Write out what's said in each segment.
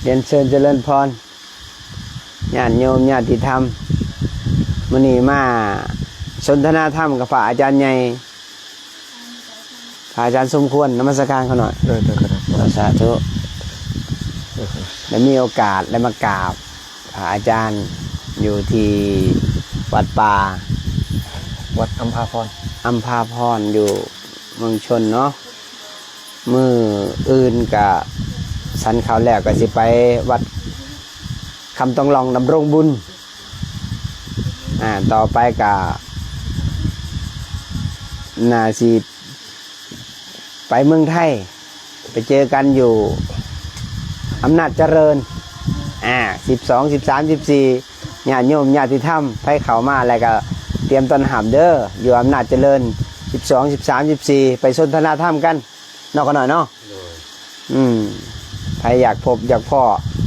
ຮຽນເຊີນຈະເລີນພອນ ຍາດໂຍມຍາດຕິທຳ, ມື້ນີ້ມາສົນທະນາທຳກັບພະອາຈານໃຫຍ່ ພະອາຈານສົມຄວນ. ນະມັດສະການຂະນ້ອຍ. ໂດຍ ໂດຍ ໂດຍ ສາທຸ. ໂດຍ ໄດ້ມີໂອກາດໄດ້ມາກາບພະອາຈານຢູ່ທີ່ວັດປ່າ ວັດອຳພາພອນ ອຳພາພອນ ຢູ່ເມືອງຊົນເນາະ. ມື້ອື່ນກະສັນເຂົ້າແລ້ວ ກະຊິໄປວັດຄຳຕອງຫຼອງດຳລົງບຸນ. ອ່າ ຕໍ່ໄປກະໜ້າຊິໄປເມືອງໄທ ໄປເຈີກັນຢູ່ອຳນາດຈະເລີນ. ອ່າ ສິບສອງ ສິບສາມ ສິບສີ່ ຍາດໂຍມຍາດຕິທຳ ໃຜເຂົ້າມາແລ້ວກະຕຽມຕ້ອນຮັບເດີ ຢູ່ອຳນາດຈະເລີນ ສິບສອງ ສິບສາມ ສິບສີ່ ໄປສົນທະນາທຳກັນເນາະ ຂະນ້ອຍເນາະ. ໂດຍ ອືມ ໃຜຢາກພົບຢາກພໍ້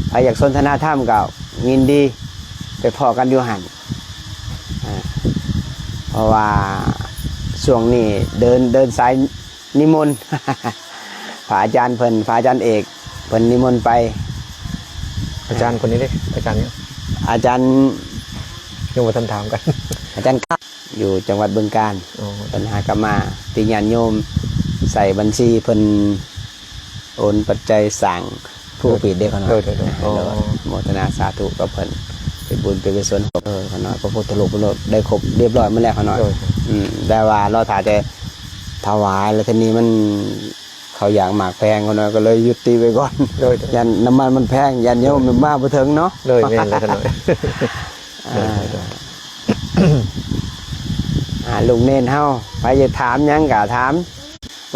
ໃຜຢາກສົນທະນາທຳກໍຍິນດີໄປພໍ້ກັນຢູ່ຫັ້ນ. ອ່າ ເພາະວ່າຊ່ວງນີ້ເດີນ ເດີນສາຍນິມົນ ພະອາຈານເພິ່ນ ພະອາຈານເອກເພິ່ນນິມົນໄປ. ອາຈານຄົນນີ້ເດ້ ອາຈານຫຍັງ? ອາຈານ ຍັງບໍ່ທັນຖາມກັນ ອາຈານກັບ ຢູ່ຈັງຫວັດບຶງການ. ອໍ ເພິ່ນຫາກັບມາຕິຍາດໂຍມໃສ່ບັນຊີເພິ່ນໂອນປັດໄຈສ້າງພູກະປີດເດ້ຂະນ້ອຍ. ໂດຍ ໂດຍ ໂດຍ. ອໍ ໂມທະນາສາທຸກັບເພິ່ນ ເປັນບຸນເປັນກຸສົນ. ເອີ ຂະນ້ອຍ ພະພຸດທະຮູບເພິ່ນໄດ້ຄົບຮຽບຮ້ອຍໝົດແລ້ວຂະນ້ອຍ. ໂດຍ ອືມ ແຕ່ວ່າລໍຖ້າແຕ່ຖວາຍ ແລ້ວທີນີ້ມັນ ເຂົາຢາກໝາກແພງຂະນ້ອຍ ກໍເລີຍຢຸດຕິໄວ້ກ່ອນ. ໂດຍ ໂດຍ ຢ້ານນ້ຳມັນມັນແພງ ຢ້ານໂຍມມາບໍ່ເຖິງເນາະ. ໂດຍ ແມ່ນແລ້ວຂະນ້ອຍ. ອ່າ ໂດຍ ໂດຍ ໂດຍ. ອ່າ ລູກເນນເຮົາ ໃຜຢາກຖາມຫຍັງກໍຖາມ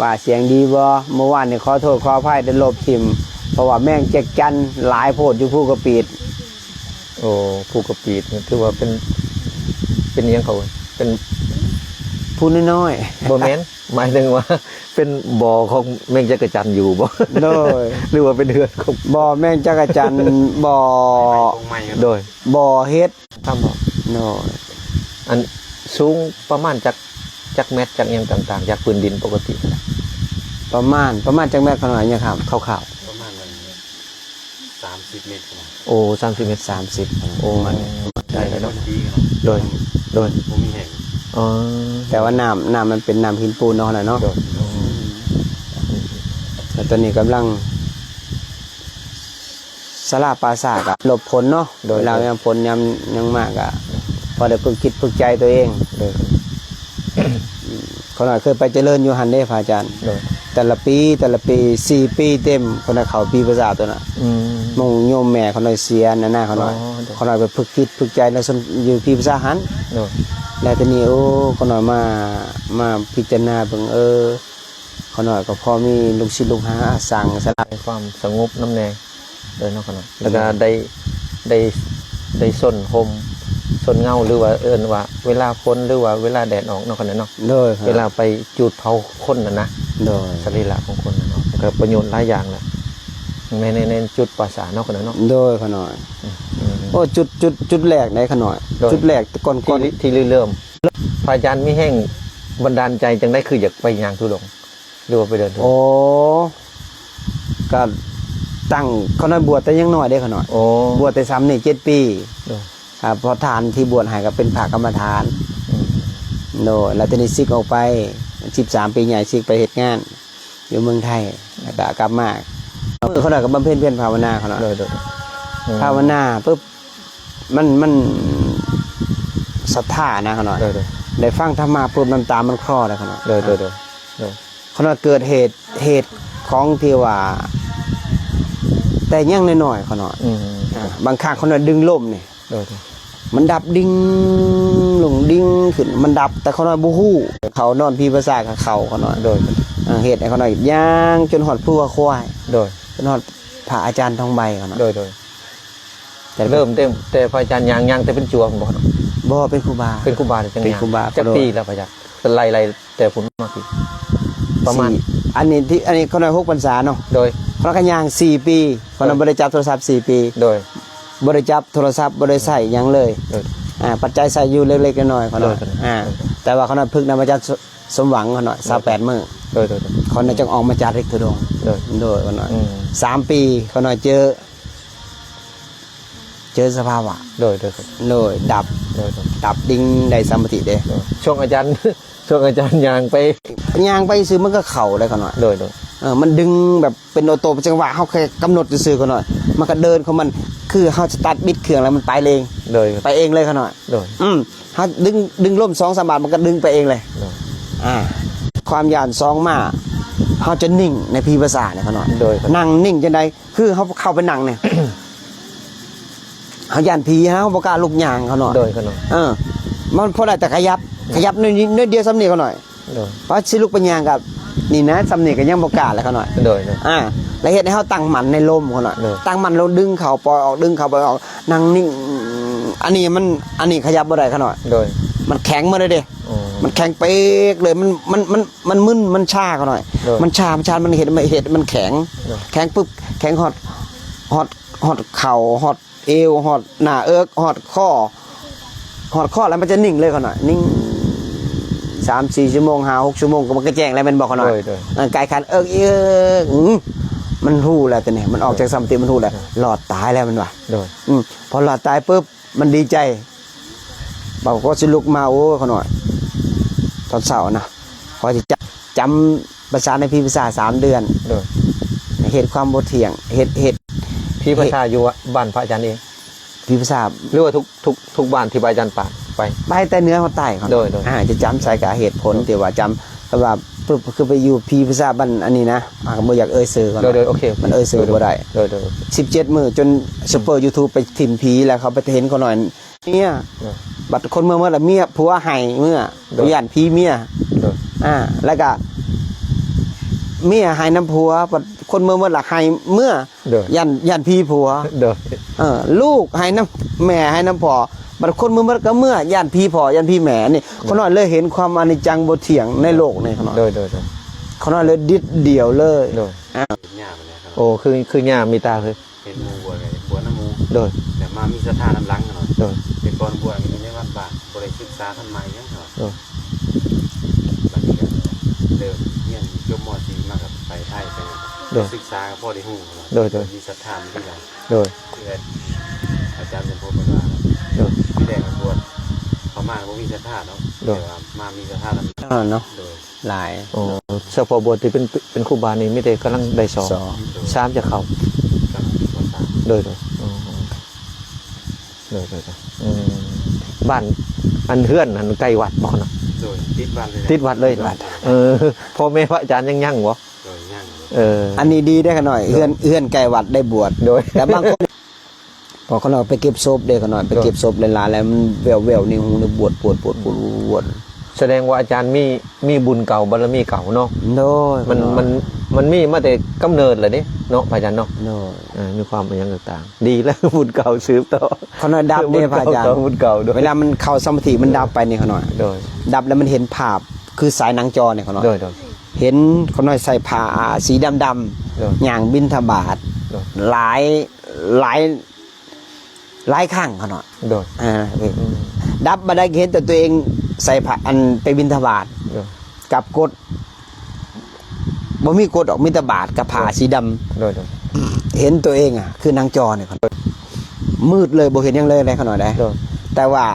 ວ່າສຽງດີບໍ່? ມື້ວານນີ້ຂໍໂທດຂໍອະໄພໄດ້ລົບຖິ້ມ ເພາະວ່າແມງຈັກຈັນຫຼາຍໂພດຢູ່ພູກະປີດ. ໂອ້ ພູກະປີດຖືວ່າເປັນ ເປັນອີ່ຫຍັງເຂົາເອີ້ນ ເປັນພູນ້ອຍໆ. ບໍ່ແມ່ນ ໝາຍເຖິງວ່າເປັນບໍ່ຂອງແມງຈັກກະຈັນຢູ່ບໍ່? ໂດຍ ຫຼືວ່າເປັນເຮືອນຂອງ ບໍ່ ແມງຈັກກະຈັນ ບໍ່ ໂດຍ ບໍ່ເຮັດ ທຳບໍ່? ໂດຍ. ອັນສູງປະມານຈັກ ຈັກແມັດ ຈັກຫຍັງຕ່າງໆ ຈາກພື້ນດິນປົກກະຕິ? ປະມານ ປະມານຈັກແມັດຂະນ້ອຍ? ຄະ ຄ່າວໆ ປະມານສາມສິບແມັດ. ໂອ້ ສາມສິບແມັດ ສາມສິບ. ໂອ້ ມັນ ໄດ້ເນາະ. ໂດຍ ໂດຍ ບໍ່ມີແຫ້ງ. ອໍ ແຕ່ວ່ານ້ຳ ນ້ຳມັນເປັນນ້ຳຫີນປູນເນາະ ຂະນ້ອຍເນາະ. ໂດຍ ແລ້ວຕອນນີ້ກຳລັງ ສາລາປ່າຊ້າກະຫຼົບຝົນເນາະ. ໂດຍ ເວລາຍາມຝົນຍາມຫຍັງມາກະພໍໄດ້ຝຶກຈິດຝຶກໃຈຕົວເອງ. ໂດຍ ຂະນ້ອຍເຄີຍໄປຈະເລີນຢູ່ຫັ້ນເດ້ພະອາຈານ. ໂດຍ ແຕ່ລະປີ ແຕ່ລະປີ ສີ່ປີເຕັມ ຂະນ້ອຍເຂົ້າປີພະສາໂຕນັ້ນ. ອືມ ໝົງໂຍມແມ່ຂະນ້ອຍເສຍນັ້ນນະ ຂະນ້ອຍ. ອໍ ໂດຍ ຂະນ້ອຍໄປຝຶກຈິດຝຶກໃຈໃນຊົນ ຢູ່ປີພະສາຫັ້ນ. ໂດຍ ແລ້ວທີນີ້ ໂອ້ ຂະນ້ອຍມາ ມາພິຈາລະນາເບິ່ງ ເອີ ຂະນ້ອຍກໍພໍມີລູກສິດລູກຫາສ້າງສາລາ ໃຫ້ຄວາມສະຫງົບນຳແດ່ເດີເນາະຂະນ້ອຍ. ແລ້ວກໍ ໂດຍ ໄດ້ ໄດ້ ໄດ້ຊົນຮົ່ມຊົນເງົາ ຫຼືວ່າເອີ້ນວ່າເວລາຝົນ ຫຼືວ່າເວລາແດດອອກເນາະຂະນ້ອຍເນາະ. ໂດຍ ເວລາໄປຈູດເຜົາຄົນນັ້ນນະ. ໂດຍ ສະລີລະຂອງຄົນນັ້ນເນາະ ກໍປະໂຫຍດຫຼາຍຢ່າງແຫຼະ ໃນ ໃນ ໃນຈຸດປ່າຊ້າເນາະຂະນ້ອຍເນາະ. ໂດຍ ຂະນ້ອຍ. ອືມ ໂອ້ ຈຸດ ຈຸດ ຈຸດແລກໃດຂະນ້ອຍ. ໂດຍ ຈຸດແລກກ່ອນ ທີ່ ກ່ອນ ທີ່ລິເລີ່ມ ພະອາຈານມີແຮງບັນດານໃຈຈັ່ງໃດ ຄືຢາກໄປຍ່າງທຸດົງ ຫຼືວ່າໄປເດີນທຸດົງ? ໂອ້ ກະຕັ້ງ ຂະນ້ອຍບວດແຕ່ຍັງນ້ອຍເດ້ຂະນ້ອຍ. ໂອ້ ບວດແຕ່ຊ່ຳນີ້ເຈັດປີ. ໂດຍ ອ່າ ເພາະທ່ານທີ່ບວດໃຫ້ກໍເປັນພະກຳມະຖານ. ອືມ ໂດຍ ແລ້ວທີນີ້ສິກອອກໄປ ສິບສາມປີໃຫຍ່ ສິກໄປເຮັດງານຢູ່ເມືອງໄທ ແລ້ວກໍກັບມາ ມື້ຂະນ້ອຍກໍບຳເພັນພຽນພາວະນາຂະນ້ອຍ. ໂດຍ ໂດຍ ອືມ ພາວະນາປຶບ ມັນ ມັນສັດທານະຂະນ້ອຍ. ໂດຍ ໂດຍ ໄດ້ຟັງທຳມະປຶບ ນ້ຳຕາມັນຄລໍແລ້ວຂະນ້ອຍ. ໂດຍ ໂດຍ ໂດຍ ໂດຍ ຂະນ້ອຍເກີດເຫດ ເຫດຂອງທີ່ວ່າ ແຕ່ຍັງນ້ອຍໆຂະນ້ອຍ. ອືມ ອ່າ ບາງຄັ້ງຂະນ້ອຍດຶງລົມນີ້ ໂດຍ ໂດຍ ມັນດັບດິງລົງດິງຂຶ້ນ ມັນດັບ ແຕ່ຂະນ້ອຍບໍ່ຮູ້ ເຂົ້ານອນພີພາສາກະເຂົ້າຂະນ້ອຍ. ໂດຍ ອ່າ ເຮັດໃຫ້ຂະນ້ອຍຍ່າງຈົນຮອດພູຄວາຍ. ໂດຍ ຈົນຮອດພະອາຈານທອງໃບຂະນ້ອຍ. ໂດຍ ໂດຍ ແຕ່ເລີ່ມແຕ່ ແຕ່ພະອາຈານຍ່າງ ຍ່າງແຕ່ເປັນຈົວພຸ້ນບໍ່? ບໍ່ ເປັນຄູບາ. ເປັນຄູບາແຕ່ຍັງ ເປັນຄູບາ. ຈັກປີແລ້ວພະອາຈານ? ໄລ່ ໄລ່ແຕ່ພຸ້ນມາພີ້ ປະມານ ສີ່ ອັນນີ້ທີ່ ອັນນີ້ຂະນ້ອຍຫົກພັນສາເນາະ. ໂດຍ ຂະນ້ອຍກໍຍ່າງສີ່ປີ ໂດຍ ຂະນ້ອຍບໍ່ໄດ້ຈັບໂທລະສັບສີ່ປີ. ໂດຍ ບໍ່ໄດ້ຈັບໂທລະສັບ ບໍ່ໄດ້ໃຊ້ຫຍັງເລີຍ. ໂດຍ ອ່າ ປັດໄຈໃຊ້ຢູ່ເລັກໆນ້ອຍໆຂະນ້ອຍ. ໂດຍ ອ່າ ໂດຍ ແຕ່ວ່າຂະນ້ອຍຝຶກນຳອາຈານ ສ- ສົມຫວັງຂະນ້ອຍ ໂດຍ ຊາວແປດມື້ ໂດຍ ໂດຍ ໂດຍ ຂະນ້ອຍຈຶ່ງອອກມາຈາລິກທຸດົງ. ໂດຍ ໂດຍ ຂະນ້ອຍ ອືມ ສາມປີຂະນ້ອຍເຈີ ເຈີສະພາວະ ໂດຍ ໂດຍ ໂດຍ ດັບ ໂດຍ ໂດຍ ດັບ ດຶງໄດ້ສະມາທິເດ້ ໂດຍ ຊ່ວງອາຈານ ຊ່ວງອາຈານຍ່າງໄປ ຍ່າງໄປຊື່ມັນກໍເຂົ້າໄດ້ຂະນ້ອຍ ໂດຍ ໂດຍ ເອີ ມັນດຶງແບບເປັນໂອໂຕ ເປັນຈັງຫວະ ເຮົາແຄ່ກຳນົດຊື່ໆຂະນ້ອຍ ມັນກໍເດີນຂອງມັນ ຄືເຮົາສະຕາດບິດເຄື່ອງແລ້ວມັນໄປເອງ ໂດຍ ໄປເອງເລີຍຂະນ້ອຍ ໂດຍ ອືມ ເຮົາດຶງ ດຶງລົມສອງສາມບາດ ມັນກໍດຶງໄປເອງເລີຍ ໂດຍ ອ່າ ຄວາມຢ້ານສອງມາ ເຮົາຈະນິ່ງໃນຜີພາສາເນຍຂະນ້ອຍ ໂດຍ ນັ່ງນິ່ງຈັ່ງໃດ ຄືເຮົາເຂົ້າໄປນັ່ງນີ້ ເຮົາຢ້ານຜີ ເຮົາບໍ່ກ້າລຸກຍ່າງຂະນ້ອຍ ໂດຍ ຂະນ້ອຍ ເອີ ມັນພໍໄດ້ແຕ່ຂະຫຍັບ ຂະຫຍັບໜ້ອຍ ໜ້ອຍດຽວສ່ຳນີ້ຂະນ້ອຍ ໂດຍ ວ່າຊິລຸກໄປຍ່າງກໍ ນີ້ນະ ສ່ຳນີ້ກໍຍັງບໍ່ກ້າແລ້ວຂະນ້ອຍ ໂດຍ ໂດຍ ອ່າ ແລ້ວເຮັດໃຫ້ເຮົາຕັ້ງໝັ້ນໃນລົມຂະນ້ອຍ ໂດຍ ຕັ້ງໝັ້ນລົມ ດຶງເຂົ້າ ປ່ອຍອອກ ດຶງເຂົ້າ ປ່ອຍອອກ ນັ່ງນິ່ງ ອັນນີ້ມັນ ອັນນີ້ຂະຫຍັບບໍ່ໄດ້ຂະນ້ອຍ ໂດຍ ມັນແຂງໝົດເລີຍເດ້ ອໍ ມັນແຂງເປກເລີຍ ມັນ ມັນ ມັນ ມັນມຶນ ມັນຊາຂະນ້ອຍ ໂດຍ ມັນຊາ ມັນຊາ ມັນເຮັດ ມັນເຮັດ ມັນແຂງ ໂດຍ ແຂງປຶບ ແຂງຮອດ ຮອດ ຮອດເຂົ່າ ຮອດເອວ ຮອດໜ້າເອິກ ຮອດຄໍ ຮອດຄໍແລ້ວມັນຈະນິ່ງເລີຍຂະນ້ອຍ ນິ່ງສາມສີ່ຊົ່ວໂມງ ຫ້າຫົກຊົ່ວໂມງ ກໍມັນກໍແຈ້ງແລ້ວແມ່ນບໍ່ຂະນ້ອຍ ໂດຍ ໂດຍ ເອີ ກາຍຄັນເອິກອີກ ອື ມັນຮູ້ແລ້ວຕອນນີ້ ມັນອອກຈາກສະມາທິ ມັນຮູ້ແລ້ວ ໂດຍ ລອດຕາຍແລ້ວມັນວ່າ ໂດຍ ອື ພໍລອດຕາຍປຶບ ມັນດີໃຈ ບາດກໍຊິລຸກມາ ໂອ້ ຂະນ້ອຍ ຕອນເຊົ້ານະ ຂ້ອຍຊິຈຳ ຈຳພາສາໃນຜີພາສາສາມເດືອນ ໂດຍ ເຮັດຄວາມບໍ່ທ່ຽງ ເຮັດ ເຮັດ ຜີພາສາຢູ່ບ້ານພະອາຈານເອງ ຜີພາສາ ຫຼືວ່າທຸກ ທຸກ ທຸກບ້ານທີ່ພະອາຈານປານໄປ ໄປແຕ່ເໜືອຮອດໃຕ້ຂະນ້ອຍ ໂດຍ ໂດຍ ອ່າ ຈະຈຳໃສ່ກັບເຫດຜົນ ໂດຍ ທີ່ວ່າຈຳ ແຕ່ວ່າປຶບ ຄືໄປຢູ່ຜີພາສາບ້ານອັນນີ້ນະ ອ່າ ບໍ່ຢາກເອີ່ຍຊື່ຂະນ້ອຍ ໂດຍ ໂດຍ ໂອເຄ ໂອເຄ ມັນເອີ່ຍຊື່ບໍ່ໄດ້ ໂດຍ ໂດຍ ໂດຍ ສິບເຈັດມື້ຈົນ ອືມ ຊຸບເປີຢູທູບໄປຖິ້ມຜີ ແລ້ວເຂົາໄປເຫັນຂະນ້ອຍ ເມຍ ໂດຍ ບັດຄົນເມືອງໝົດລະ ເມຍ ຜົວໃຫ້ເມືອ ໂດຍ ຢ້ານຜີເມຍ ໂດຍ ອ່າ ແລ້ວກະເມຍໃຫ້ນຳຜົວ ບັດຄົນເມືອງໝົດລະໃຫ້ເມືອ ໂດຍ ຢ້ານ ຢ້ານຜີຜົວ ໂດຍ ເອີ ລູກໃຫ້ນຳແມ່ ໃຫ້ນຳພໍ່ ບັດຄົນເມືອງໝົດລະກໍເມືອ ຢ້ານຜີພໍ່ ຢ້ານຜີແມ່ ອັນນີ້ ໂດຍ ຂະນ້ອຍເລີຍເຫັນຄວາມອະນິດຈັງບໍ່ທ່ຽງໃນໂລກນີ້ຂະນ້ອຍ ໂດຍ ໂດຍ ໂດຍ ຂະນ້ອຍເລີຍດິດດ່ຽວເລີຍ ໂດຍ ອ່າ ໂອ້ ຄື ຄືຍ່າມີຕາຄື ເຫັນໝູ່ບວດກໍບວດນຳໝູ່ ໂດຍ ແຕ່ມາມີສັດທານຳຫຼັງເນາະ ໂດຍ ແຕ່ກ່ອນບວດກໍຢູ່ໃນວັດບ້ານ ບໍ່ໄດ້ສຶກສາທຳມະຫຍັງເນາະ ໂດຍ ບັດນີ້ກໍເລີ່ມຮຽນຈົບ ມໍສີ່ ມາກໍໄປໄທໄປຫຍັງ ໂດຍ ສຶກສາກໍພໍໄດ້ຮູ້ເນາະ ໂດຍ ໂດຍ ມີສັດທາມີທີ່ຫຼັງ ໂດຍ ເພື່ອອາຈານສົມພົດເພິ່ນວ່າ ໂດຍ ທີ່ແລກກໍບວດເຂົ້າມາບໍ່ມີສັດທາເນາະ ໂດຍ ແຕ່ວ່າມາມີສັດທານຳ ເນາະ ໂດຍ ຫຼາຍ ໂອ້ ສະເພາະບວດທີ່ເປັນ ເປັນຄູບານີ້ມີແຕ່ກຳລັງໄດ້ສອງ ສອງ ສາມຈະເຂົ້າ ໂດຍ ໂດຍ ໂດຍ ໂດຍ ໂດຍ ອືມ ບ້ານ ອັນເຮືອນຫັ້ນໃກ້ວັດບໍ່ຂະນ້ອຍ ໂດຍ ຕິດວັດເລີຍ ຕິດວັດເລີຍ ຕິດວັດ ເອີ ພໍ່ແມ່ພະອາຈານຍັງ ຍັງບໍ່ ໂດຍ ຍັງ ເອີ ອັນນີ້ດີເດ້ຂະນ້ອຍ ໂດຍ ເຮືອນ ເຮືອນໃກ້ວັດໄດ້ບວດ ໂດຍ ແຕ່ບາງຄົນ ພໍຂະນ້ອຍໄປເກັບສົບເດ້ ຂະນ້ອຍໄປເກັບສົບຫຼາຍໆ ແລ້ວມັນແວ່ວໆ ໃນຫູນີ້ບວດ ບວດ ບວດ ບວດ ສະແດງວ່າອາຈານມີ ມີບຸນເກົ່າ ບາລະມີເກົ່າເນາະ ໂດຍ ມັນ ມັນ ມັນມີມາແຕ່ກຳເນີດແລ້ວເດ້ເນາະ ພະອາຈານເນາະ ໂດຍ ເອີ ມີຄວາມອີ່ຫຍັງຕ່າງໆ ດີແລ້ວ ບຸນເກົ່າສືບຕໍ່ ຂະນ້ອຍດັບເດ້ ບຸນເກົ່າ ພະອາຈານ ບຸນເກົ່າ ໂດຍ ເວລາມັນເຂົ້າສະມາທິ ມັນດັບໄປນີ້ຂະນ້ອຍ ໂດຍ ດັບແລ້ວມັນເຫັນພາບ ຄືສາຍໜ້າຈໍນີ້ຂະນ້ອຍ ໂດຍ ໂດຍ ເຫັນຂະນ້ອຍໃສ່ຜ້າສີດຳໆ ໂດຍ ຍ່າງບິນທະບາດ ໂດຍ ຫຼາຍ ຫຼາຍ ຫຼາຍຄັ້ງຂະນ້ອຍ ໂດຍ ອ່າ ອືມ ດັບມາໄດ້ເຫັນແຕ່ຕົວເອງໃສ່ຜ້າ ອັນ ໄປບິນທະບາດ ໂດຍ ກັບກົດ ບໍ່ມີກົດດອກ ມີແຕ່ບາດກັບຜ້າສີດຳ ໂດຍ ໂດຍ ເຫັນຕົວເອງອະ ຄືໜ້າຈໍນີ້ ໂດຍ ມືດເລີຍ ບໍ່ເຫັນຫຍັງເລີຍເດ້ຂະນ້ອຍເດ້ ໂດຍ ແຕ່ວ່າ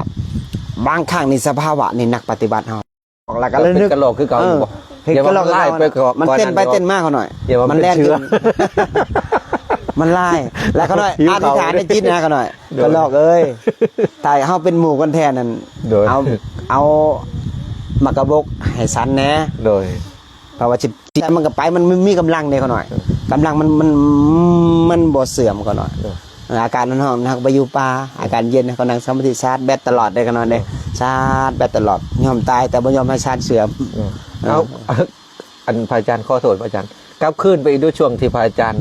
ບາງຄັ້ງນີ້ສະພາວະນີ້ນັກປະຕິບັດເຮົາ ອອກແລ້ວກໍລະນຶກ ເປັນກະຫຼອກຄືເກົ່າ ເອີ ບໍ່ ເຫັນກະຫຼອກຄືເກົ່າ ມັນເຕັ້ນໄປເຕັ້ນມາຂະນ້ອຍ ມັນແລ່ນຂຶ້ນ ມັນຫຼາຍ ແລ້ວຂະນ້ອຍ ຫິວເຂົ້າ ອະທິຖານໃນຈິດນະຂະນ້ອຍ ໂດຍ ກະຫຼອກເອີຍ ຖ້າເຮົາເປັນໝູ່ກັນແທ້ນັ້ນ ໂດຍ ເອົາ ເອົາໝາກກະບົກໃຫ້ສັນແດ່ ໂດຍ ເພາະວ່າຊິ ມັນກໍໄປ ມັນມີກຳລັງເດ້ຂະນ້ອຍ ໂດຍ ກຳລັງມັນ ມັນ ມັນບໍ່ເສື່ອມຂະນ້ອຍ ໂດຍ ເອີ ອາກາດຮ້ອນໆ ເຮົາກໍໄປຢູ່ປ່າ ອາກາດເຢັນ ເຮົາກໍນັ່ງສະມາທິ ຊາດແບັດຕະຫຼອດເດ້ຂະນ້ອຍເດ້ ໂດຍ ຊາດແບັດຕະຫຼອດ ຍອມຕາຍແຕ່ບໍ່ຍອມໃຫ້ຊາດເສື່ອມ ໂດຍ ເອີ ເອົາ ອັນ ພະອາຈານ ຂໍໂທດພະອາຈານ ກັບຄືນໄປອີກດູ ຊ່ວງທີ່ພະອາຈານ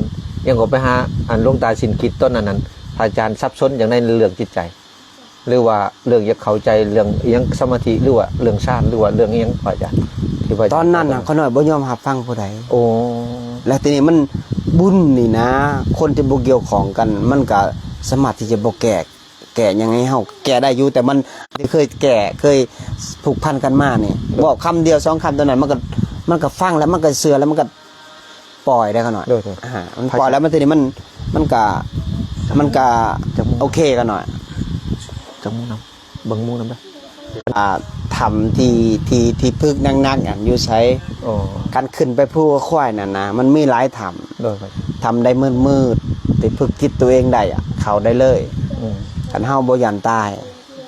ຍັງອອກໄປຫາ ອັນ ຫຼວງຕາສິນກິດ ຕອນນັ້ນນັ້ນ ພະອາຈານສັບສົນຫຍັງໃນເລື່ອງຈິດໃຈ ຫຼືວ່າເລື່ອງຢາກເຂົ້າໃຈເລື່ອງອີ່ຫຍັງ ສະມາທິ ຫຼືວ່າເລື່ອງຊານ ຫຼືວ່າເລື່ອງອີ່ຫຍັງ ພະອາຈານ ທີ່ວ່າ ຕອນນັ້ນນະ ຂ້ານ້ອຍບໍ່ຍອມຮັບຟັງຜູ້ໃດ ໂອ້ ແລ້ວທີນີ້ມັນ ບຸນນີ້ນະ ຄົນທີ່ບໍ່ກ່ຽວຂ້ອງກັນ ມັນກະສາມາດທີ່ຈະບໍ່ແກ້ ແກ້ຫຍັງໃຫ້ເຮົາ ແກ້ໄດ້ຢູ່ ແຕ່ມັນທີ່ເຄີຍແກ້ ເຄີຍຜູກພັນກັນມານີ້ ໂດຍ ເວົ້າຄຳດຽວສອງຄຳ ຕອນນັ້ນມັນກະ ມັນກະຟັງແລ້ວມັນກະເຊື່ອ ແລ້ວມັນກະ ປ່ອຍໄດ້ຂະນ້ອຍ ໂດຍ ໂດຍ ອ່າ ມັນປ່ອຍແລ້ວ ມັນ ທີນີ້ມັນ ມັນກະ ມັນກະ ຈະ ໂອເຄ ຂະນ້ອຍ ຈັກໝູ່ນຳ ເບິ່ງໝູ່ນຳເດີ. ອ່າ ຖ້ຳທີ່ ທີ່ ທີ່ຝຶກໜັກໆ ອັນຢູ່ໃສ? ອໍ ການຂຶ້ນໄປພູກະຄວາຍນັ້ນນະ ມັນມີຫຼາຍຖ້ຳ. ໂດຍ ຖ້ຳໃດມືດໆ ທີ່ຝຶກຈິດຕົວເອງໄດ້ອະ ເຂົ້າໄດ້ເລີຍ. ອືມ ຄັນເຮົາບໍ່ຢ້ານຕາຍ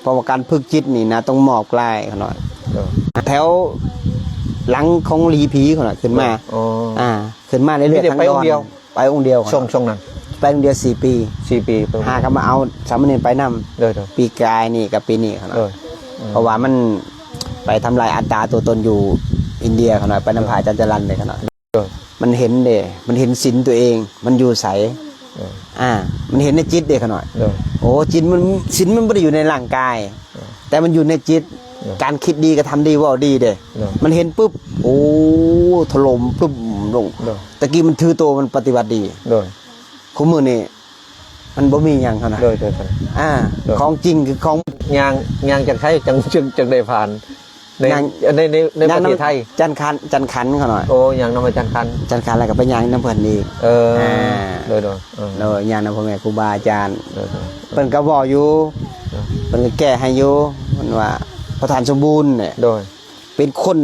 ເພາະວ່າການຝຶກຈິດນີ້ນະ ຕ້ອງມອບຫຼາຍຂະນ້ອຍ. ໂດຍ ແຖວຫຼັງຂອງຫຼີຜີຂະນ້ອຍ ຂຶ້ນມາ. ອໍ ອ່າ ຂຶ້ນມາເລື້ອຍໆ ມີແຕ່ໄປອົງດຽວ ທາງດອນ. ໄປອົງດຽວ ຊ່ວງ ຊ່ວງນັ້ນ ໄປອົງດຽວສີ່ປີ ສີ່ປີ ຫາກໍມາເອົາສາມະເນນໄປນຳ. ໂດຍໆ ປີກາຍນີ້ກັບປີນີ້ຂະນ້ອຍ. ໂດຍ ອືມ ເພາະວ່າມັນໄປທຳລາຍອັດຕາຕົວຕົນຢູ່ອິນເດຍຂະນ້ອຍ ໄປນຳພະອາຈານຈະລັນເດ້ຂະນ້ອຍ. ໂດຍ ມັນເຫັນເດ້ ມັນເຫັນສິນຕົວເອງ ມັນຢູ່ໃສ? ໂດຍ ອ່າ ມັນເຫັນໃນຈິດເດ້ຂະນ້ອຍ. ໂດຍ ໂອ້ ຈິດມັນ ສິນມັນບໍ່ໄດ້ຢູ່ໃນຮ່າງກາຍ ໂດຍ ແຕ່ມັນຢູ່ໃນຈິດ. ໂດຍ ການຄິດດີ ກະທຳດີ ເວົ້າດີເດ້. ໂດຍ ມັນເຫັນປຶບ ໂອ້ ຖະຫຼົ່ມປຶບລົງ. ໂດຍ ຕະກີ້ມັນຖືໂຕ ມັນປະຕິບັດດີ. ໂດຍ ຄຸມື້ນີ້ມັນບໍ່ມີຫຍັງຫັ້ນນະ. ໂດຍ ໂດຍ ອ່າ ໂດຍ ຂອງຈິງຄືຂອງ ຍ່າງ ຍ່າງຈາກໃສຈັ່ງ ຈຶ່ງ ຈຶ່ງໄດ້ຜ່ານ ໃນ ຍ່າງ ໃນ ໃນ ໃນປະເທດໄທ? ຈັນຄັນ ຈັນຄັນຂະນ້ອຍ. ໂອ້ ຍ່າງນຳອາຈານຄັນ ຈັນຄັນ ແລ້ວກໍໄປຍ່າງນຳເພິ່ນອີກ. ເອີ ອ່າ ໂດຍໆ ເອີ ໂດຍ ຍ່າງນຳພໍ່ແມ່ຄູບາອາຈານ. ໂດຍໆ ເພິ່ນກໍເວົ້າຢູ່ ໂດຍ ເພິ່ນກໍແກ້ໃຫ້ຢູ່. ເພິ່ນວ່າ ປະທານສົມບູນນີ້ ໂດຍ ເປັນຄົນ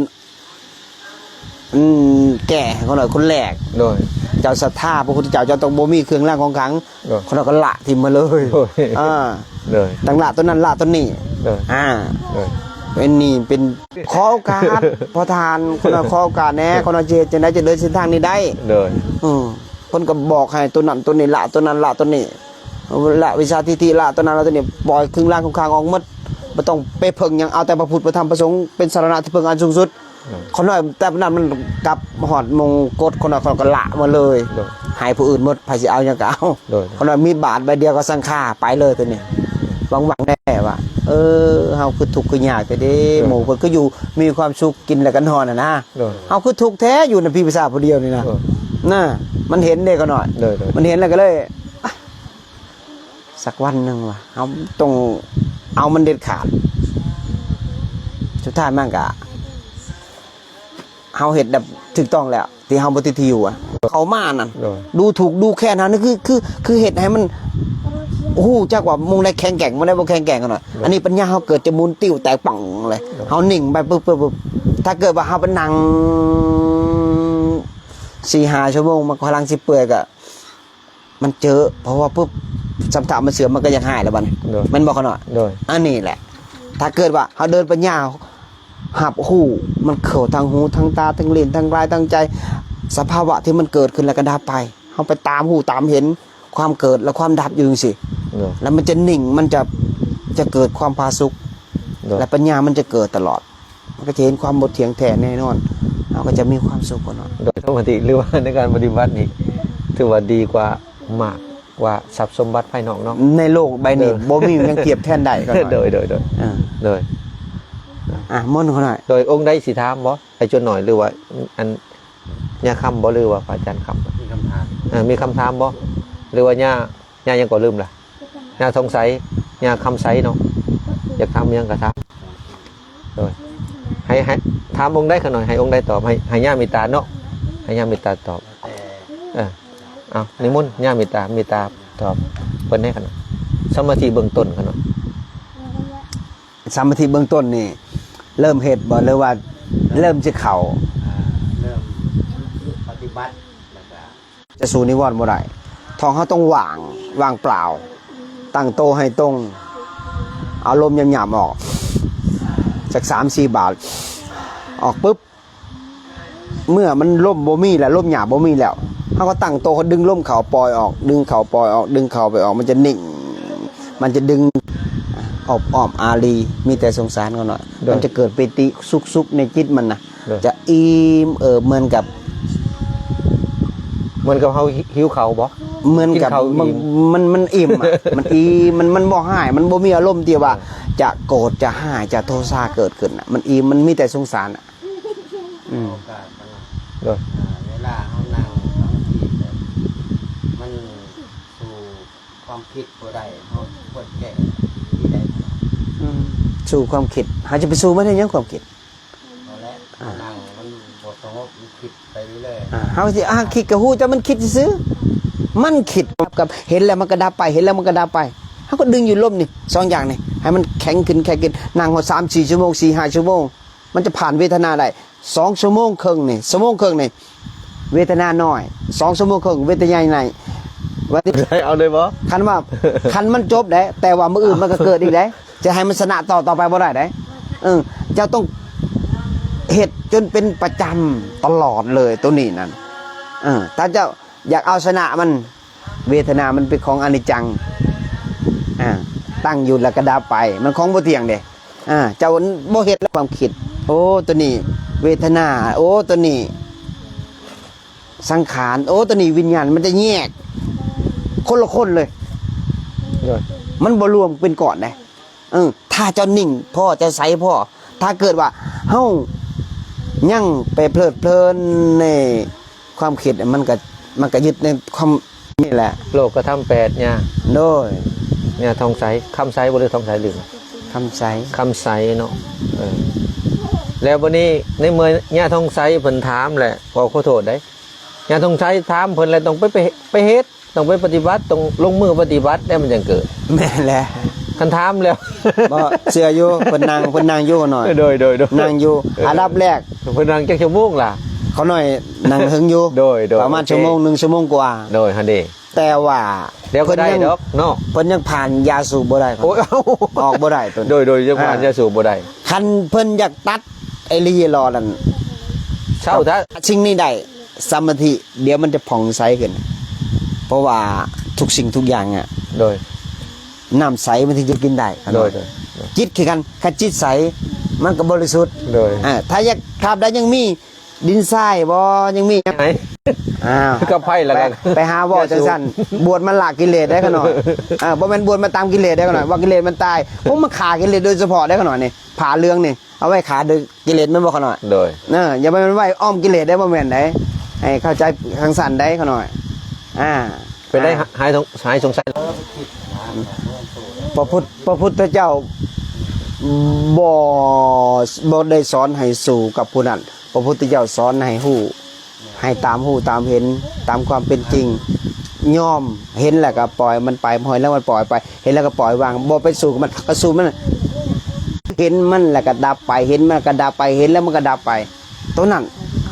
ອືມ ແກ້ໃຫ້ຂ້ານ້ອຍຄົນແລກ. ໂດຍ ເຈົ້າສັດທາພະພຸດທະເຈົ້າ ເຈົ້າຕ້ອງບໍ່ມີເຄື່ອງລາງຂອງຂັງ. ໂດຍ ຂ້ານ້ອຍກໍລະຖິ້ມມາເລີຍ. ໂດຍ ອ່າ ໂດຍ ຕັ້ງລະຕົວນັ້ນ ລະຕົວນີ້. ໂດຍ ອ່າ ໂດຍ ເປັນນີ້ເປັນ ຂໍໂອກາດ ພໍ່ທ່ານ ຂ້ານ້ອຍຂໍໂອກາດແດ່ ໂດຍ ຂ້ານ້ອຍຊິເຮັດຈັ່ງໃດຈະເດີນເສັ້ນທາງນີ້ໄດ້? ໂດຍ ເອີ ເພິ່ນກໍບອກໃຫ້ຕົວນັ້ນຕົວນີ້ ລະຕົວນັ້ນ ລະຕົວນີ້ ລະມິດສາທິດຖິ ລະຕົວນັ້ນ ລະຕົວນີ້ ປ່ອຍເຄື່ອງລາງຂອງຂັງອອກໝົດ ບໍ່ຕ້ອງໄປເພິ່ງຫຍັງ ເອົາແຕ່ພະພຸດ ພະທຳ ພະສົງ ເປັນສາລະນະທີ່ເພິ່ງອັນສູງສຸດ. ໂດຍ ຂ້ານ້ອຍແຕ່ນັ້ນມັນກັບຮອດມົງກົດ ຂ້ານ້ອຍ ຂ້ານ້ອຍກໍລະໝົດເລີຍ. ໂດຍ ໃຫ້ຜູ້ອື່ນໝົດ ໃຜຊິເອົາຫຍັງກໍເອົາ. ໂດຍ ຂ້ານ້ອຍມີບາດໃບດຽວກໍສັງຄາໄປເລີຍຕົວນີ້. ຫວັງໆ ແດ່ວ່າ ເອີ ເຮົາຄືທຸກຄືຍາກແທ້ເດ້ ໂດຍ ໝູ່ເພິ່ນຄືຢູ່ມີຄວາມສຸກ ກິນແລ້ວກໍນອນຫັ້ນນະ. ໂດຍ ເຮົາຄືທຸກແທ້ຢູ່ນຳພີ່ພາສາຜູ້ດຽວນີ້ນະ. ໂດຍ ນະ ມັນເຫັນເດ້ຂ້ານ້ອຍ. ໂດຍໆ ມັນເຫັນແລ້ວກໍເລີຍ ອະ ສັກວັນໜຶ່ງວ່າ ເຮົາຕ້ອງເອົາມັນເດັດຂາດ. ສຸດທ້າຍມັນກະ ເຮົາເຮັດແບບຖືກຕ້ອງແລ້ວ ທີ່ເຮົາບໍ່ຕິດທີ່ຢູ່ອະ ເຂົ້າມານັ້ນ ໂດຍ ດູຖູກດູແຄ້ນເຮົານີ້ ຄື ຄື ຄືເຮັດໃຫ້ມັນຮູ້ຈັກວ່າໝ່ອງໃດແຂງແກ່ງ ໝ່ອງໃດບໍ່ແຂງແກ່ງກັນໜ້ອຍ. ໂດຍ ອັນນີ້ປັນຍາເຮົາເກີດຈະໝູນຕິວແຕກປັງເລີຍ. ໂດຍ ເຮົານິ່ງໄປປຶບ ປຶບ ປຶບ ຖ້າເກີດວ່າເຮົາໄປນັ່ງສີ່ຫ້າຊົ່ວໂມງ ມັນກຳລັງຊິເປື່ອຍ ກະ ມັນເຈີ ເພາະວ່າປຶບ ສຳຖະມັນເສື່ອມ ມັນກໍຢາກຫາຍແລ້ວບັດນີ້. ໂດຍ ແມ່ນບໍ່ຂະນ້ອຍ? ໂດຍ ອັນນີ້ແຫຼະ ຖ້າເກີດວ່າເຮົາເດີນປັນຍາ ຮັບຮູ້ ມັນເຂົ້າທາງຫູ ທາງຕາ ທາງລີ້ນ ທາງກາຍ ທາງໃຈ ສະພາວະທີ່ມັນເກີດຂຶ້ນແລ້ວກໍດັບໄປ ເຮົາໄປຕາມຮູ້ຕາມເຫັນຄວາມເກີດ ແລະ ຄວາມດັບຢູ່ຈັ່ງຊີ້ ໂດຍ ແລ້ວມັນຈະນິ່ງ ມັນຈະ ຈະເກີດຄວາມຜາສຸກ ໂດຍ ແລະ ປັນຍາມັນຈະເກີດຕະຫຼອດ. ມັນກໍຈະເຫັນຄວາມບໍ່ທ່ຽງແທ້ແນ່ນອນ ເຮົາກໍຈະມີຄວາມສຸກເນາະ. ໂດຍ ສະມາທິ ຫຼືວ່າໃນການປະຕິບັດນີ້ ຖືວ່າດີກວ່າ ມາກກວ່າຊັບສົມບັດພາຍນອກເນາະ. ໃນໂລກໃບນີ້ ເອີ ບໍ່ມີຫຍັງທຽບແທນໄດ້. ໂດຍ ໂດຍ ໂດຍ ເອີ ໂດຍ ອ່ະ ມົນຂະນ້ອຍ ໂດຍ ອົງໃດຊິຖາມບໍ່? ໄອ້ຈົນໜ້ອຍ ຫຼືວ່າ ອັນ ຍ່າຄຳບໍ່ ຫຼືວ່າພະອາຈານຄຳ? ມີຄຳຖາມ ເອີ ມີຄຳຖາມບໍ່? ຫຼືວ່າຍ່າ ຍ່າຫຍັງກໍລືມລະ? ຍ່າທອງໃສ ຍ່າຄຳໃສເນາະ ຢາກຖາມຫຍັງກໍຖາມ. ໂດຍ ໃຫ້ ໃຫ້ຖາມອົງໃດຂະນ້ອຍ ໃຫ້ອົງໃດຕອບ ໃຫ້ ໃຫ້ຍ່າເມດຕາເນາະ ໃຫ້ຍ່າເມດຕາຕອບ. ເອີ ເອົາ ນິມົນຍ່າເມດຕາ ເມດຕາຕອບເພິ່ນແດ່ຂະນ້ອຍ. ສະມາທິເບື້ອງຕົ້ນຂະນ້ອຍ ສະມາທິເບື້ອງຕົ້ນນີ້ ເລີ່ມເຮັດບໍ່ ຫຼືວ່າເລີ່ມຊິເຂົ້າ? ອ່າ ເລີ່ມປະຕິບັດ ແລ້ວກະຈະສູ້ນິວອນບໍ່ໄດ້. ທ້ອງເຮົາຕ້ອງວ່າງ ວ່າງເປົ່າ ຕັ້ງໂຕໃຫ້ຕົງ ເອົາລົມຫຍາບໆອອກ ຈັກສາມສີ່ບາດ ອອກປຶບ ເມື່ອມັນລົມບໍ່ມີແລ້ວ ລົມຫຍາບບໍ່ມີແລ້ວ ເຮົາກໍຕັ້ງໂຕ ເຮົາດຶງລົມເຂົ້າ ປ່ອຍອອກ ດຶງເຂົ້າ ປ່ອຍອອກ ດຶງເຂົ້າ ປ່ອຍອອກ ມັນຈະນິ່ງ ມັນຈະດຶງ ອອບອ້ອມອາລີ ມີແຕ່ສົງສານເຂົາເນາະ. ໂດຍ ມັນຈະເກີດປີຕິສຸກໆໃນຈິດມັນນະ. ໂດຍ ຈະອີ່ມເອີບ ເໝືອນກັບ ເໝືອນກັບເຮົາຫິວເຂົ້າບໍ່? ເໝືອນກັບ ກິນເຂົ້າອີ່ມ ມັນ ມັນ ມັນອີ່ມອະ ມັນອີ່ມ ມັນ ມັນບໍ່ຮ້າຍ ມັນບໍ່ມີອາລົມທີ່ວ່າ ໂດຍ ຈະໂກດ ຈະຮ້າຍ ຈະໂທສາເກີດຂຶ້ນນະ ມັນອີ່ມ ມັນມີແຕ່ສົງສານນະ. ອືມ ໂອກາດມັນນະ ໂດຍ ອ່າ ເວລາເຮົານັ່ງສະມາທິແບບ ມັນສູ້ຄວາມຄິດບໍ່ໄດ້ ເຮົາຄວນແກ້ວິທີໃດ? ອືມ ສູ້ຄວາມຄິດ ເຮົາຈະໄປສູ້ມັນເຮັດຫຍັງ ຄວາມຄິດ? ເອົາແຫຼະ ອ່າ ນັ່ງມັນບໍ່ສະຫງົບ ມັນຄິດໄປເລື້ອຍໆ. ອ່າ ເຮົາຊິ ອ່າ ຄິດກໍຮູ້ແຕ່ມັນຄິດຊື່ໆ ມັນຄິດກັບ ເຫັນແລ້ວມັນກໍດັບໄປ ເຫັນແລ້ວມັນກໍດັບໄປ. ເຮົາກໍດຶງຢູ່ລົມນີ້ ສອງຢ່າງນີ້ ໃຫ້ມັນແຂງຂຶ້ນ ແຂງຂຶ້ນ ນັ່ງຮອດສາມສີ່ຊົ່ວໂມງ ສີ່ຫ້າຊົ່ວໂມງ ມັນຈະຜ່ານເວທະນາໄດ້ ສອງຊົ່ວໂມງເຄິ່ງນີ້ ຊົ່ວໂມງເຄິ່ງນີ້ ເວທະນານ້ອຍ ສອງຊົ່ວໂມງເຄິ່ງ ເວທະນາໃຫຍ່ ວ່າຕິ ໄດ້ເອົາເລີຍບໍ່? ຄັນວ່າ ຄັນມັນຈົບໄດ໋ ແຕ່ວ່າມື້ອື່ນມັນກໍເກີດອີກໄດ໋ ຈະໃຫ້ມັນຊະນະຕໍ່ ຕໍ່ໄປບໍ່ໄດ້ໄດ໋. ເອີ ເຈົ້າຕ້ອງເຮັດຈົນເປັນປະຈຳຕະຫຼອດເລີຍ ໂຕນີ້ນັ້ນ. ເອີ ຖ້າເຈົ້າຢາກເອົາຊະນະມັນ ເວທະນາມັນເປັນຂອງອະນິດຈັງ ອ່າ ຕັ້ງຢູ່ແລ້ວກໍດັບໄປ ມັນຂອງບໍ່ທ່ຽງເດ້. ອ່າ ເຈົ້າບໍ່ເຮັດແລ້ວຄວາມຄິດ ໂອ້ ໂຕນີ້ເວທະນາ ໂອ້ ໂຕນີ້ສັງຂານ ໂອ້ ໂຕນີ້ວິນຍານ ມັນຈະແຍກຄົນລະຄົນເລີຍ ໂດຍ ມັນບໍ່ລວມເປັນກ້ອນເດ້. ເອີ ຖ້າເຈົ້ານິ່ງພໍ ເຈົ້າໃສພໍ ຖ້າເກີດວ່າເຮົາຍັງໄປເພີດເພີນໃນຄວາມຄິດ ມັນກະ ມັນກະຍຶດໃນຄວາມນີ້ແຫຼະ. ໂລກະທຳແປດຍາ ໂດຍ ຍາທອງໃສ ຄຳໃສບໍ່ ຫຼື ທອງໃສ ລືມ ຄຳໃສ ຄຳໃສເນາະ. ເອີ ແລ້ວບັດນີ້ໃນເມື່ອຍາທອງໃສເພິ່ນຖາມແຫຼະ ຂໍ ຂໍໂທດເດ້ ຍາທອງໃສຖາມເພິ່ນແລ້ວ ຕ້ອງໄປ ໄປ ໄປເຮັດ ຕ້ອງໄປປະຕິບັດ ຕ້ອງລົງມືປະຕິບັດແລ້ວມັນຈັ່ງເກີດ. ແມ່ນແຫຼະ ຄັນຖາມແລ້ວ ບໍ່ເຊື່ອຢູ່ ເພິ່ນນັ່ງ ເພິ່ນນັ່ງຢູ່ຂ້ານ້ອຍ ໂດຍ ໂດຍ ໂດຍ ນັ່ງຢູ່ ເອີ ອັນດັບແລກ ເພິ່ນນັ່ງຈັກຊົ່ວໂມງລະ? ຂ້ານ້ອຍນັ່ງເຖິງຢູ່ ໂດຍ ໂດຍ ປະມານ ໂອເຄ ຊົ່ວໂມງໜຶ່ງ ຊົ່ວໂມງກວ່າ ໂດຍ ຫັ້ນເດ ແຕ່ວ່າ ດຽວກໍໄດ້ດອກເນາະ ເພິ່ນຍັງຜ່ານຢາສູບບໍ່ໄດ້ ໂອ້ຍ ເອົາ ອອກບໍ່ໄດ້ໂຕນີ້ ໂດຍ ໂດຍ ຍັງຜ່ານ ອ່າ ຢາສູບບໍ່ໄດ້. ຄັນເພິ່ນຢາກຕັດໄອ້ລີລໍນັ້ນ ເຊົາຊະ ສິ່ງນີ້ໄດ້ ສະມາທິ ດຽວມັນຈະຜ່ອງໃສຂຶ້ນ ເພາະວ່າທຸກສິ່ງທຸກຢ່າງອະ ໂດຍ ນ້ຳໃສມັນເຖິງຈະກິນໄດ້ ໂດຍ ໂດຍ ໂດຍ ຈິດຄືກັນ ຄັນຈິດໃສ ມັນກໍບໍລິສຸດ ໂດຍ ອ່າ ຖ້າຢາກ ຕາບໃດຍັງມີດິນຊາຍບໍ່ ຍັງມີຫຍັງ ໄຫ ອ້າວ ຄືກັບໄພລະ ໄປ ກັນ ໄປຫາເວົ້າຈັ່ງຊັ້ນ ບວດມາລາກກິເລດໄດ້ຂ້ານ້ອຍ ເອີ ບໍ່ແມ່ນບວດມາຕາມກິເລດໄດ້ຂ້ານ້ອຍ ວ່າກິເລດມັນຕາຍ ພວກມັນຂ້າກິເລດໂດຍສະເພາະໄດ້ຂ້ານ້ອຍນີ້ ຜ້າເຫຼືອງນີ້ ເອົາໄວ້ຂ້າເດີກກິເລດແມ່ນບໍ່ຂ້ານ້ອຍ? ໂດຍ ເອີ ຢ່າໄປໄວ້ອ້ອມກິເລດເດ້ ບໍ່ແມ່ນໃດ ໃຫ້ເຂົ້າໃຈຈັ່ງຊັ້ນໃດຂ້ານ້ອຍ ອ່າ ເປັນໄດ້ ອ່າ ຫາຍ ຫາຍສົງ ຫາຍສົງໄສ ພະພຸດ ພະພຸດທະເຈົ້າບໍ່ ບໍ່ໄດ້ສອນໃຫ້ສູ້ກັບຜູ້ນັ້ນ ພະພຸດທະເຈົ້າສອນໃຫ້ຮູ້ ໃຫ້ຕາມຮູ້ຕາມເຫັນຕາມຄວາມເປັນຈິງ ຍອມເຫັນແລ້ວກໍປ່ອຍມັນໄປ ເຫັນແລ້ວມັນປ່ອຍໄປ ເຫັນແລ້ວກໍປ່ອຍວາງ ບໍ່ໄປສູ້ກັບມັນ ກໍສູ້ມັນ ເຫັນມັນແລ້ວກໍດັບໄປ ເຫັນມັນກໍດັບໄປ ເຫັນແລ້ວມັນກໍດັບໄປ ໂຕນັ້ນ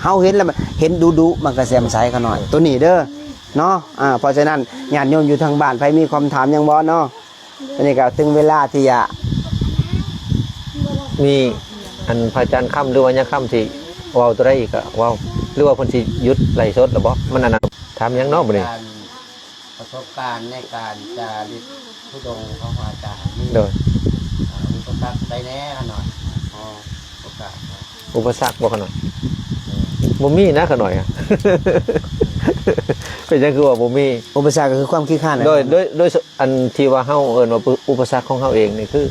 ເຮົາເຫັນແລ້ວມັນ ເຫັນດຸໆ ມັນກໍແຈ່ມໃສຂະນ້ອຍ ໂຕນີ້ເດີເນາະ ອ່າ ເພາະສະນັ້ນ ຍາດໂຍມຢູ່ທາງບ້ານ ໃຜມີຄຳຖາມຫຍັງບໍ່ເນາະ? ອັນນີ້ກໍເຖິງເວລາທີ່ຈະມີ ອັນ ພະອາຈານຄຳ ຫຼືວ່າຍາຄຳ ຊິເວົ້າໂຕໃດອີກກໍເວົ້າ ຫຼືວ່າເພິ່ນຊິຢຸດໄລຟ໌ສົດແລ້ວບໍ່? ມັນອັນນັ້ນ ຖາມຫຍັງເນາະບັດນີ້? ການ ປະສົບການໃນການຈາລິກທຸດົງຂອງພະອາຈານ ໂດຍ ມີ ອ່າ ອຸປະສັກໃດແດ່ຂະນ້ອຍ? ຂໍໂອກາດ ອຸປະສັກບໍ່ຂະນ້ອຍ? ບໍ່ມີນະຂະນ້ອຍ ເປັນຫຍັງຄືວ່າບໍ່ມີ? ອຸປະສັກກໍຄືຄວາມຂີ້ຄ້ານ ໂດຍ ໂດຍ ໂດຍ ອັນທີ່ວ່າເຮົາເອີ້ນວ່າອຸປະສັກຂອງເຮົາເອງນີ້ ຄື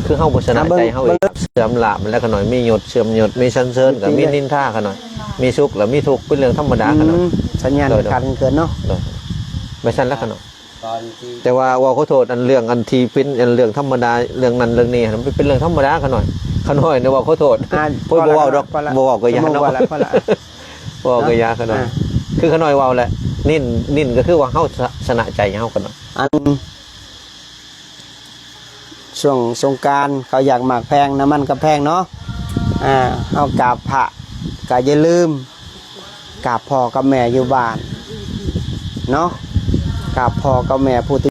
ຄືເຮົາບໍ່ຊະນະໃຈເຮົາເອງ ເສື່ອມລາບແລ້ວຂະນ້ອຍ ມີຍົດເສື່ອມຍົດ ມີສັນເສີນກໍມີນິນທາຂະນ້ອຍ ມີສຸກແລ້ວມີທຸກ ເປັນເລື່ອງທຳມະດາຂະນ້ອຍ ອືມ ສັນຍານ ໂດຍ ຂາດເຂີນເນາະ ໂດຍ ແມ່ນຊັ້ນລະຂະນ້ອຍ ແຕ່ວ່າເວົ້າຂໍໂທດ ອັນເລື່ອງອັນທີ່ເປັນອັນເລື່ອງທຳມະດາ ເລື່ອງນັ້ນເລື່ອງນີ້ຫັ້ນ ມັນເປັນເລື່ອງທຳມະດາຂະນ້ອຍ ຂະນ້ອຍນີ້ເວົ້າຂໍໂທດ ອ່າ ເພິ່ນບໍ່ເວົ້າດອກ ພໍລະ ບໍ່ເວົ້າກໍຢ່າເນາະ ພໍລະ ເວົ້າກໍຢ່າຂະນ້ອຍ ອ່າ ຄືຂະນ້ອຍເວົ້າແຫຼະ ນິນ ນິນກໍຄືວ່າເຮົາຊະ ຊະນະໃຈເຮົາຂະນ້ອຍ ອັນ ຊ່ວງສົງການເຂົາຢາກໝາກແພງ ນ້ຳມັນກໍແພງເນາະ ອ່າ ເຮົາກາບພະກໍຢ່າລືມກາບພໍ່ກັບແມ່ຢູ່ບ້ານເນາະ ກາບພໍ່ກັບແມ່ຜູ້